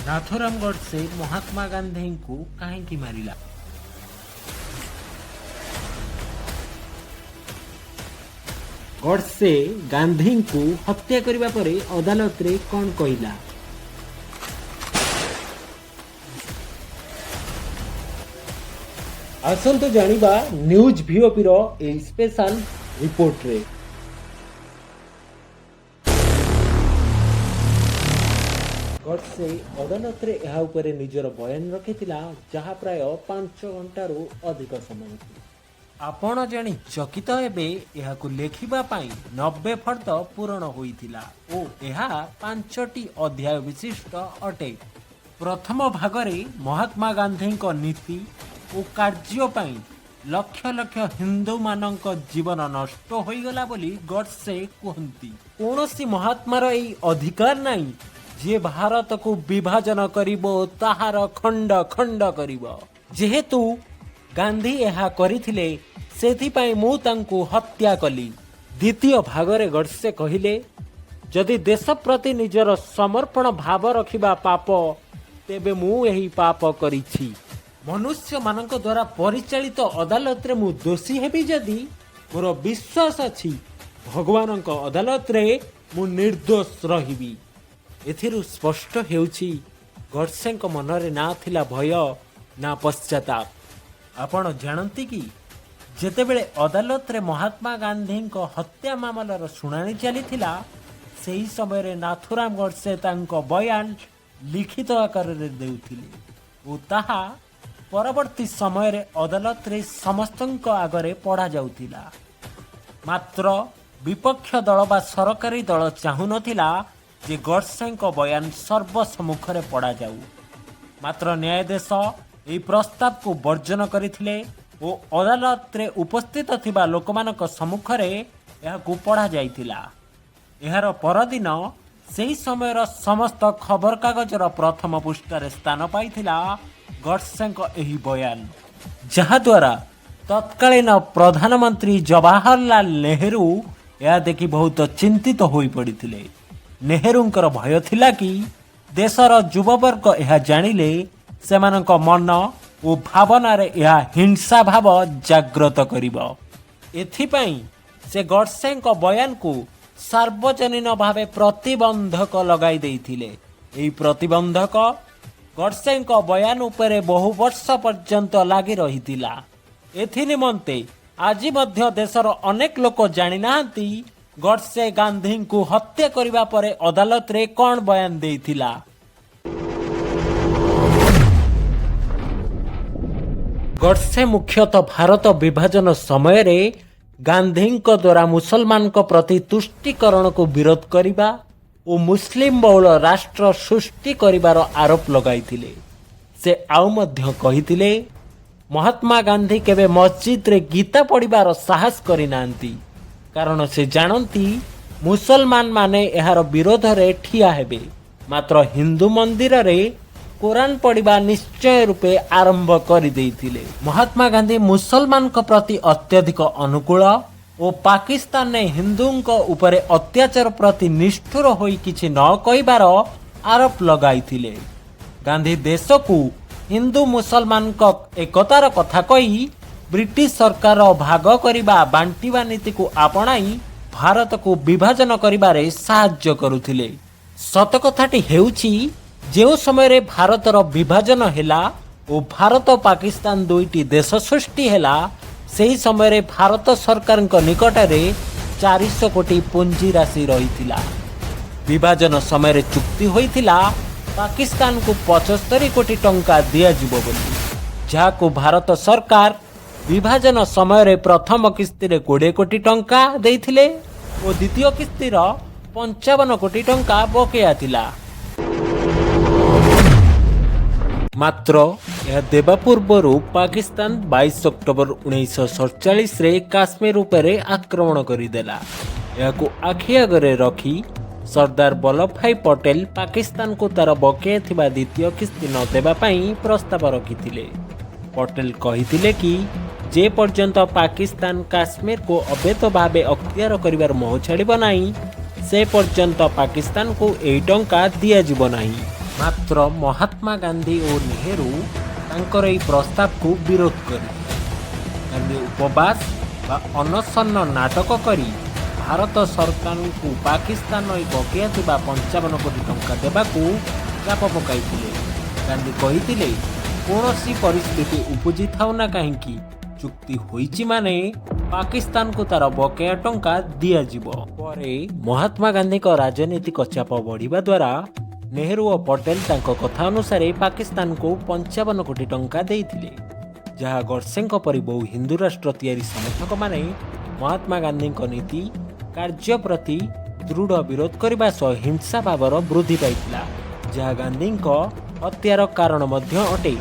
ନାଥୁରାମ ଗଡସେ ମହାତ୍ମା ଗାନ୍ଧୀଙ୍କୁ କାହିଁକି ମାରିଲା? ଗଡସେ ଗାନ୍ଧୀଙ୍କୁ ହତ୍ୟା କରିବା ପରେ ଅଦାଲତରେ କ'ଣ କହିଲା? ଆସନ୍ତୁ ଜାଣିବା ନ୍ୟୁଜ୍ ଭିଓପିର ଏହି ସ୍ପେଶାଲ ରିପୋର୍ଟରେ। ଗଡସେ ଅଦାଲତରେ ଏହା ଉପରେ ନିଜର ବୟାନ ରଖିଥିଲା, ଯାହା ପ୍ରାୟ 5 ଘଣ୍ଟାରୁ ଅଧିକ ସମୟ ଥିଲା। ଆପଣ ଜାଣି ଚକିତ ହେବେ, ଏହାକୁ ଲେଖିବା ପାଇଁ 90 ଫର୍ଦ୍ଦ ପୂରଣ ହୋଇଥିଲା ଓ ଏହା ପାଞ୍ଚଟି ଅଧ୍ୟାୟ ବିଶିଷ୍ଟ ଅଟେ। ପ୍ରଥମ ଭାଗରେ ମହାତ୍ମା ଗାନ୍ଧୀଙ୍କ ନୀତି ଓ କାର୍ଯ୍ୟ ପାଇଁ ଲକ୍ଷ ଲକ୍ଷ ହିନ୍ଦୁମାନଙ୍କ ଜୀବନ ନଷ୍ଟ ହୋଇଗଲା ବୋଲି ଗଡସେ କୁହନ୍ତି। କୌଣସି ମହାତ୍ମାର ଏହି ଅଧିକାର ନାହିଁ, ଯିଏ ଭାରତକୁ ବିଭାଜନ କରିବ ଓ ତାହାର ଖଣ୍ଡ ଖଣ୍ଡ କରିବ। ଯେହେତୁ ଗାନ୍ଧୀ ଏହା କରିଥିଲେ, ସେଥିପାଇଁ ମୁଁ ତାଙ୍କୁ ହତ୍ୟା କଲି। ଦ୍ୱିତୀୟ ଭାଗରେ ଗଡସେ କହିଲେ, ଯଦି ଦେଶ ପ୍ରତି ନିଜର ସମର୍ପଣ ଭାବ ରଖିବା ପାପ, ତେବେ ମୁଁ ଏହି ପାପ କରିଛି। ମନୁଷ୍ୟମାନଙ୍କ ଦ୍ୱାରା ପରିଚାଳିତ ଅଦାଲତରେ ମୁଁ ଦୋଷୀ ହେବି ଯଦି, ମୋର ବିଶ୍ୱାସ ଅଛି, ଭଗବାନଙ୍କ ଅଦାଲତରେ ମୁଁ ନିର୍ଦ୍ଦୋଷ ରହିବି। ଏଥିରୁ ସ୍ପଷ୍ଟ ହେଉଛି, ଗଡସେଙ୍କ ମନରେ ନା ଥିଲା ଭୟ, ନା ପଶ୍ଚାତାପ। ଆପଣ ଜାଣନ୍ତି କି, ଯେତେବେଳେ ଅଦାଲତରେ ମହାତ୍ମା ଗାନ୍ଧୀଙ୍କ ହତ୍ୟା ମାମଲାର ଶୁଣାଣି ଚାଲିଥିଲା, ସେହି ସମୟରେ ନାଥୁରାମ ଗଡସେ ତାଙ୍କ ବୟାନ ଲିଖିତ ଆକାରରେ ଦେଉଥିଲେ ଓ ତାହା ପରବର୍ତ୍ତୀ ସମୟରେ ଅଦାଲତରେ ସମସ୍ତଙ୍କ ଆଗରେ ପଢ଼ାଯାଉଥିଲା। ମାତ୍ର ବିପକ୍ଷ ଦଳ ବା ସରକାରୀ ଦଳ ଚାହୁଁନଥିଲା ଯେ ଗଡସେଙ୍କ ବୟାନ ସର୍ବସମ୍ମୁଖରେ ପଢ଼ାଯାଉ। ମାତ୍ର ନ୍ୟାୟାଧୀଶ ଏହି ପ୍ରସ୍ତାବକୁ ବର୍ଜନ କରିଥିଲେ ଓ ଅଦାଲତରେ ଉପସ୍ଥିତ ଥିବା ଲୋକମାନଙ୍କ ସମ୍ମୁଖରେ ଏହାକୁ ପଢ଼ାଯାଇଥିଲା। ଏହାର ପରଦିନ ସେହି ସମୟର ସମସ୍ତ ଖବରକାଗଜର ପ୍ରଥମ ପୃଷ୍ଠାରେ ସ୍ଥାନ ପାଇଥିଲା ଗଡସେଙ୍କ ଏହି ବୟାନ, ଯାହାଦ୍ୱାରା ତତ୍କାଳୀନ ପ୍ରଧାନମନ୍ତ୍ରୀ ଜବାହରଲାଲ ନେହେରୁ ଏହା ଦେଖି ବହୁତ ଚିନ୍ତିତ ହୋଇପଡ଼ିଥିଲେ। ନେହେରୁଙ୍କର ଭୟ ଥିଲା କି ଦେଶର ଯୁବବର୍ଗ ଏହା ଜାଣିଲେ ସେମାନଙ୍କ ମନ ଓ ଭାବନାରେ ଏହା ହିଂସା ଭାବ ଜାଗ୍ରତ କରିବ। ଏଥିପାଇଁ ସେ ଗଡସେଙ୍କ ବୟାନକୁ ସାର୍ବଜନୀନ ଭାବେ ପ୍ରତିବନ୍ଧକ ଲଗାଇ ଦେଇଥିଲେ। ଏହି ପ୍ରତିବନ୍ଧକ ଗଡସେଙ୍କ ବୟାନ ଉପରେ ବହୁ ବର୍ଷ ପର୍ଯ୍ୟନ୍ତ ଲାଗି ରହିଥିଲା। ଏଥି ନିମନ୍ତେ ଆଜି ମଧ୍ୟ ଦେଶର ଅନେକ ଲୋକ ଜାଣିନାହାନ୍ତି, ଗଡସେ ଗାନ୍ଧୀଙ୍କୁ ହତ୍ୟା କରିବା ପରେ ଅଦାଲତରେ କ'ଣ ବୟାନ ଦେଇଥିଲା। ଗଡସେ ମୁଖ୍ୟତଃ ଭାରତ ବିଭାଜନ ସମୟରେ ଗାନ୍ଧୀଙ୍କ ଦ୍ୱାରା ମୁସଲମାନଙ୍କ ପ୍ରତି ତୁଷ୍ଟିକରଣକୁ ବିରୋଧ କରିବା ଓ ମୁସଲିମ ବହୁଳ ରାଷ୍ଟ୍ର ସୃଷ୍ଟି କରିବାର ଆରୋପ ଲଗାଇଥିଲେ। ସେ ଆଉ ମଧ୍ୟ କହିଥିଲେ, ମହାତ୍ମା ଗାନ୍ଧୀ କେବେ ମସଜିଦରେ ଗୀତା ପଢ଼ିବାର ସାହସ କରିନାହାନ୍ତି, କାରଣ ସେ ଜାଣନ୍ତି ମୁସଲମାନମାନେ ଏହାର ବିରୋଧରେ ଠିଆ ହେବେ। ମାତ୍ର ହିନ୍ଦୁ ମନ୍ଦିରରେ କୋରାନ ପଢ଼ିବା ନିଶ୍ଚୟ ରୂପେ ଆରମ୍ଭ କରିଦେଇଥିଲେ। ମହାତ୍ମା ଗାନ୍ଧୀ ମୁସଲମାନଙ୍କ ପ୍ରତି ଅତ୍ୟଧିକ ଅନୁକୂଳ ଓ ପାକିସ୍ତାନରେ ହିନ୍ଦୁଙ୍କ ଉପରେ ଅତ୍ୟାଚାର ପ୍ରତି ନିଷ୍ଠୁର ହୋଇ କିଛି ନ କହିବାର ଆରୋପ ଲଗାଇଥିଲେ। ଗାନ୍ଧୀ ଦେଶକୁ ହିନ୍ଦୁ ମୁସଲମାନଙ୍କ ଏକତାର କଥା କହି ବ୍ରିଟିଶ ସରକାର ଭାଗ କରିବା ବାଣ୍ଟିବା ନୀତିକୁ ଆପଣାଇ ଭାରତକୁ ବିଭାଜନ କରିବାରେ ସାହାଯ୍ୟ କରୁଥିଲେ। ସତ କଥାଟି ହେଉଛି, ଯେଉଁ ସମୟରେ ଭାରତର ବିଭାଜନ ହେଲା ଓ ଭାରତ ପାକିସ୍ତାନ ଦୁଇଟି ଦେଶ ସୃଷ୍ଟି ହେଲା, ସେହି ସମୟରେ ଭାରତ ସରକାରଙ୍କ ନିକଟରେ 400 କୋଟି ପୁଞ୍ଜି ରାଶି ରହିଥିଲା। ବିଭାଜନ ସମୟରେ ଚୁକ୍ତି ହୋଇଥିଲା, ପାକିସ୍ତାନକୁ 75 କୋଟି ଟଙ୍କା ଦିଆଯିବ ବୋଲି, ଯାହାକୁ ଭାରତ ସରକାର ବିଭାଜନ ସମୟରେ ପ୍ରଥମ କିସ୍ତିରେ 20 କୋଟି ଟଙ୍କା ଦେଇଥିଲେ ଓ ଦ୍ୱିତୀୟ କିସ୍ତିର 55 କୋଟି ଟଙ୍କା ବକେୟା ଥିଲା। ମାତ୍ର ଏହା ଦେବା ପୂର୍ବରୁ ପାକିସ୍ତାନ 22 ଅକ୍ଟୋବର 1947ରେ କାଶ୍ମୀର ଉପରେ ଆକ୍ରମଣ କରିଦେଲା। ଏହାକୁ ଆଖି ଆଗରେ ରଖି ସର୍ଦ୍ଦାର ବଲ୍ଲଭ ଭାଇ ପଟେଲ ପାକିସ୍ତାନକୁ ତାର ବକେୟା ଥିବା ଦ୍ୱିତୀୟ କିସ୍ତି ନ ଦେବା ପାଇଁ ପ୍ରସ୍ତାବ ରଖିଥିଲେ। ପଟେଲ କହିଥିଲେ କି ଯେ ପର୍ଯ୍ୟନ୍ତ ପାକିସ୍ତାନ କାଶ୍ମୀରକୁ ଅବୈଧ ଭାବେ ଅକ୍ତିଆର କରିବାର ମୋହ ଛାଡ଼ିବ ନାହିଁ, ସେ ପର୍ଯ୍ୟନ୍ତ ପାକିସ୍ତାନକୁ ଏହି ଟଙ୍କା ଦିଆଯିବ ନାହିଁ। ମାତ୍ର ମହାତ୍ମା ଗାନ୍ଧୀ ଓ ନେହେରୁ ତାଙ୍କର ଏହି ପ୍ରସ୍ତାବକୁ ବିରୋଧ କରିଥିଲେ। ଗାନ୍ଧୀ ଉପବାସ ବା ଅନଶନ ନାଟକ କରି ଭାରତ ସରକାରଙ୍କୁ ପାକିସ୍ତାନର ଏହି ବକେୟା ଥିବା 55 କୋଟି ଟଙ୍କା ଦେବାକୁ ଚାପ ପକାଇଥିଲେ। ଗାନ୍ଧୀ କହିଥିଲେ, କୌଣସି ପରିସ୍ଥିତି ଉପୁଜିଥାଉ ନା କାହିଁକି, ଚୁକ୍ତି ହୋଇଛି ମାନେ ପାକିସ୍ତାନକୁ ତାର ବକେୟା ଟଙ୍କା ଦିଆଯିବ। ପରେ ମହାତ୍ମା ଗାନ୍ଧୀଙ୍କ ରାଜନୈତିକ ଚାପ ବଢ଼ିବା ଦ୍ୱାରା ନେହେରୁ ଓ ପଟେଲ ତାଙ୍କ କଥା ଅନୁସାରେ ପାକିସ୍ତାନକୁ 55 କୋଟି ଟଙ୍କା ଦେଇଥିଲେ, ଯାହା ଗଡ଼ସେଙ୍କ ପରି ବହୁ ହିନ୍ଦୁ ରାଷ୍ଟ୍ର ତିଆରି ସମର୍ଥକମାନେ ମହାତ୍ମା ଗାନ୍ଧୀଙ୍କ ନୀତି କାର୍ଯ୍ୟ ପ୍ରତି ଦୃଢ଼ ବିରୋଧ କରିବା ସହ ହିଂସା ଭାବର ବୃଦ୍ଧି ପାଇଥିଲା, ଯାହା ଗାନ୍ଧୀଙ୍କ ହତ୍ୟାର କାରଣ ମଧ୍ୟ ଅଟେ।